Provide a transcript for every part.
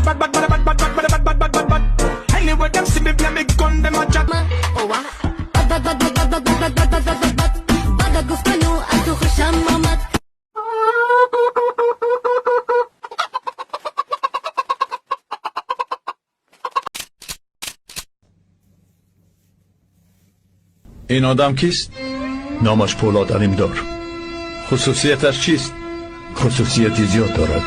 Bad, bad, bad, bad, bad, bad, bad, bad, bad, bad, bad, bad. Anyway, them see me play me gun, them a chat. بد بد بد بد بد بد بد بد بد بد بد گفتن و از تو خوشم آمد. Ин одам кист? Номаш Пӯлод Алимдор. Хусусияташ чист? Хусусияти зиёд дорад.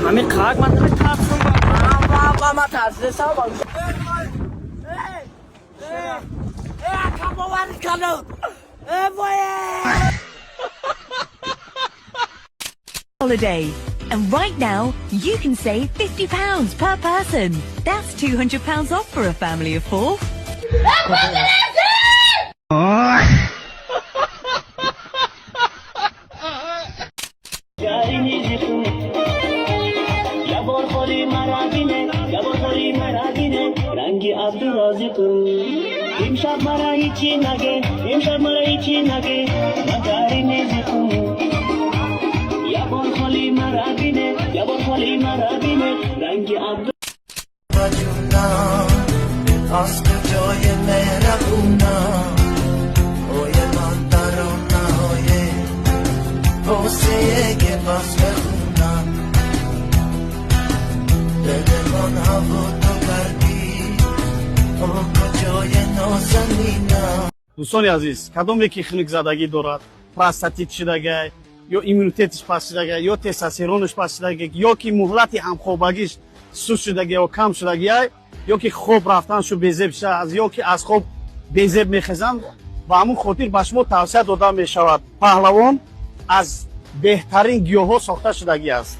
Ҳамин қак ман тарсум. Ман тарсидесам. Holiday. And right now, you can save £50 per person. That's £200 off for a family of four. Имшаб мара ҳичи наге, имшаб мара ҳичи наге, магари незихум. Ябор холи мара бине, ябор холи мара бине, ранги Абду. از کجای مهربونم اوی من ترانه های حوصیه که پس بخونم دل من هوا تو کردی او کجای نازنینم. Дӯстони азиз, кадоме ки хунукзадагӣ дорад, простатит шудагай ё иммунитетиш паст шудагай, ё тестостеронаш паст шудагай, ё ки муҳлати ҳамхобагиш суст шудагай ё кам шудагиай, ё ки хоб рафтаншу безеб шудааст, ё ки аз хоб безеб мехезанд, ба ҳамун хотир ба шумо тавсия дода мешавад. Паҳлавон аз беҳтарин гиёҳҳо сохта шудагӣ аст.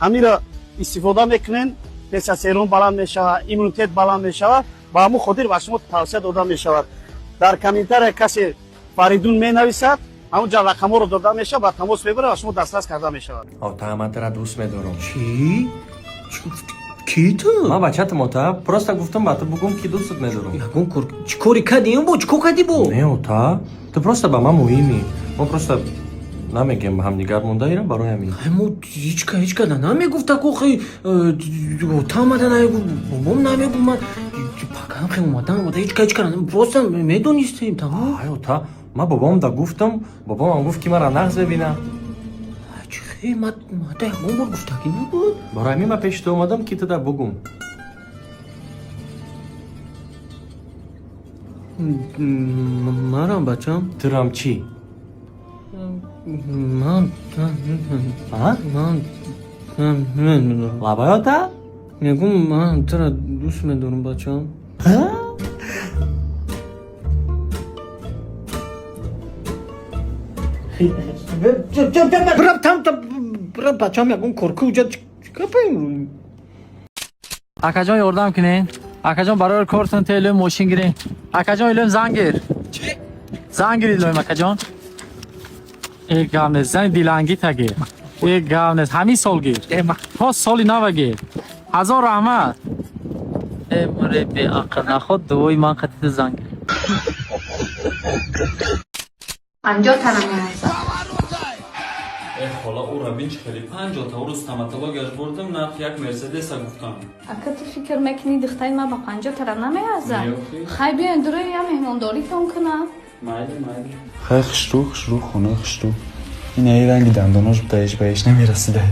Ҳаминро истифода мекунен, тестостерон баланд мешавад, иммунитет баланд мешавад. Ба ҳамун хотир ба шумо тавсия дода мешавад. Дар комментария касе Фаридун менависад, ҳамун ҷа рақамҳоро дода мешавад, ба тамос мебарад ва шумо дастрас карда мешавад. Ота, ман тура дӯст медорам. Чӣ? Кӣ ту? Ман бачатам, ота, просто гуфтам ба ту бугум, ки дӯстат медорам. Ягон кор чӣ кори кардиам бо? Чӣ кор кардӣ бо? Не, ота, ту просто ба ман муҳимӣ. Мо просто намегем ба ҳамдигар мондаира, барои ҳамин. Мо ҳичка ҳичка намегуфта охи, ота омада намегуфт, бобом намегуфт, ман пакам хе омадан омада ҳичка ҳичка просто медонистем, тамом. Ай, ота, ман бобом да гуфтам, бобомам гуфт, ки мара нағз бибина. Чӣ хе, мада ягон бор гуфтагӣ набуд. Барои ҳамин ман пеши ту омадам, ки ту да бугум. Марам, бачам. Турам чӣ? Ман А? Ман Лабай, ота. Мегум, ман тура дӯст медорам, бачам. Бирам там, бирам, бачам, ягон корку уҷа чӣ гапаем? Акаҷон, ёрдам кунед. Акаҷон, барои кортон телем мошин гирен. Акаҷон, илоим занг гир. Занг гир, илоим, акаҷон. Э, гап нест, зани дилангита гир. Э, гап нест, ҳамин сол гир. То соли нава гир. Ҳазор раҳмат. Э, муре беақл, наход дуои ман қатида занг гир. 50 тана меарзад. Э, хола, ӯра бин, чӣ хеле 50 та. Ӯро стоматологияш бурдам, нархи як Мерседеса гуфтам. Ака, ту фикр мекунӣ, духтари ман ба 50 тара намеарзад? Неохи. Хай, биёен дурои я меҳмондоритон кунам. Майли, майли. Хай, хушрӯ, хушрӯ, хонаи хушрӯ. Инаи ранги дандонош буда, ҳеҷ ба ҳеҷ намерасида.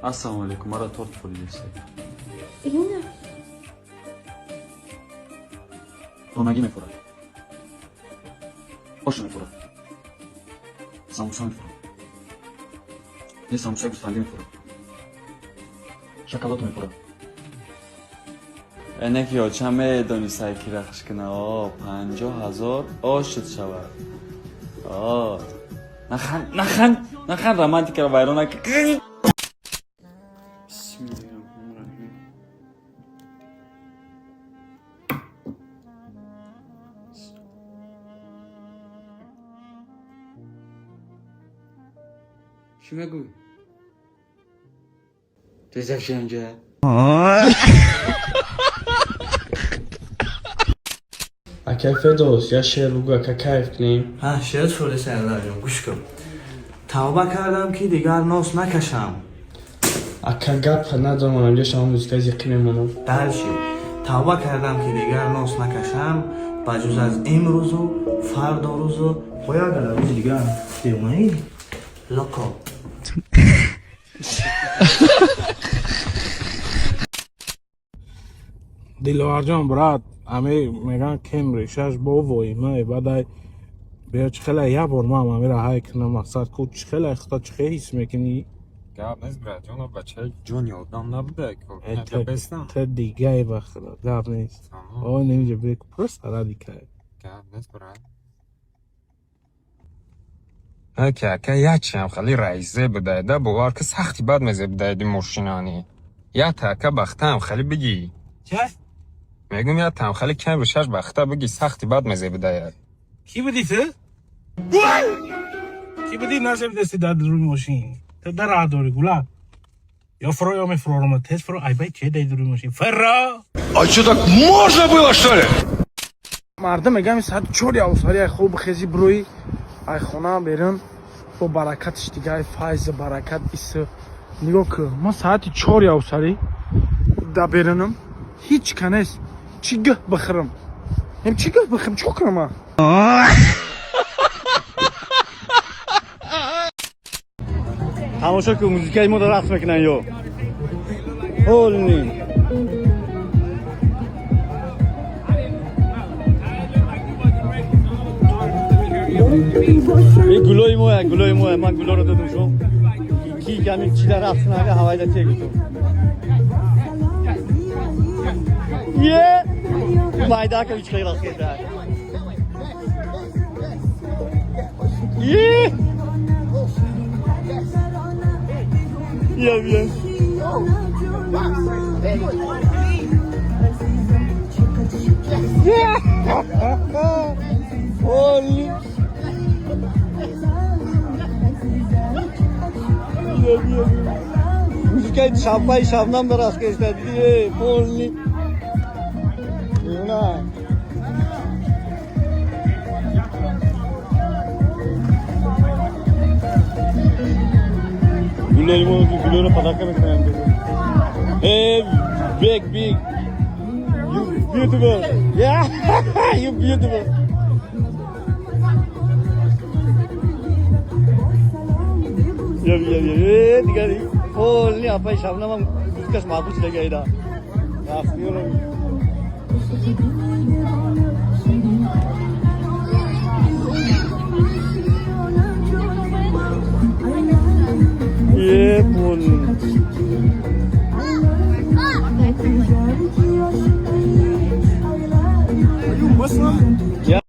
Ассалому алайкум, мара торт пуридеста. Ина. Донагӣ мефурад, ош мефурад, самбуса мефурад, не, самбусаи гӯсфандӣ мефурад, шоколад мефурад. Эне ки оча медонистай, ки рахш кина. О, 50 000 ошуд шавад. О, нахан, нахан, нахан, романтикаро вайрон накар. Бисмиллоҳир-роҳманир-роҳим. Чӣ мегӯй? Тезак шанҷа. Акай Федос, я шеър бугӯ, ака, кайф кунем. Ҳа, шеър шуд, Сардарҷон, гӯш кун. Тавба кардам, ки дигар нос накашам. Ака, гапа надонам, инҷо шама музикаи зиқӣ мемонам. Дальше. Тавба кардам, ки дигар нос накашам, ба ҷуз аз имрӯзу фардо рӯзу бо як гала рӯзи дигар. Девонаи локо. Диловарҷон, брат, ами меган кем решаш бо воима бадай биё, чӣ хеле як бор ман амира ҳай кунам, мақсад ку чӣ хеле худо чӣ хеле ҳис мекунӣ? Гап нест, братҷон, бачаи ҷони одам набуда. Ту дигае, ба худо, гап нест. О, немиҷа беку, просто ради кайф. Гап нест, брат. Ака, ака, якчиам хали раизе будайда, бовар ки, сахти бад мезебудаиди мошинани. Якта, ака, бахтаам хали бигӣ. Ча? Мегум, яктаам хали кем ришаш бахта бигӣ, сахти бад мезебудаяд. Кӣ будӣ ту? Кӣ будӣ назебудасти дар рӯи мошин? Ту дар раҳ дорӣ, гула. Ё фуро, ё мефурорама. Тез фуро, айбай че дай рӯи мошин. Фуро! А что, так можно было, что ли? Мардум мегӯям, соати 4 авсари ай хоб хези, бирӯи ай хона берун, бо баракатиш дига, ай файзу баракат иса. Нигоҳ кӯ, ман соати 4 авсари да берунам, ҳеҷ ка нест. Чӣ гӯҳ бихӯрам? Ем, чӣ гӯҳ бихӯрам? Чӣ кунам ман? Тамошо кун, музикаи мо рақс мекунанд ё. Ҳолни. Ин гулои моя, гулои моя, ман гулоро додум шумо. Ки ҳамин чида рақс кунад, ҳавайда те гуфтум. Е! Майдака ҳеч хел рақс карда. Е! Бия, бия. Ҳолни. Бия, бия, бия. Музикаи шаббаи шабнам да рақс карда. Дидӣ, полный. Девона. Гулои мо, гулоро падака мекунем. Э, big, big. You beautiful. Yeah, you beautiful. Бия, бия, бия. Э, дигар полный апаи шабнамам музикаш маъқул шуда ида. Рақс меёрам.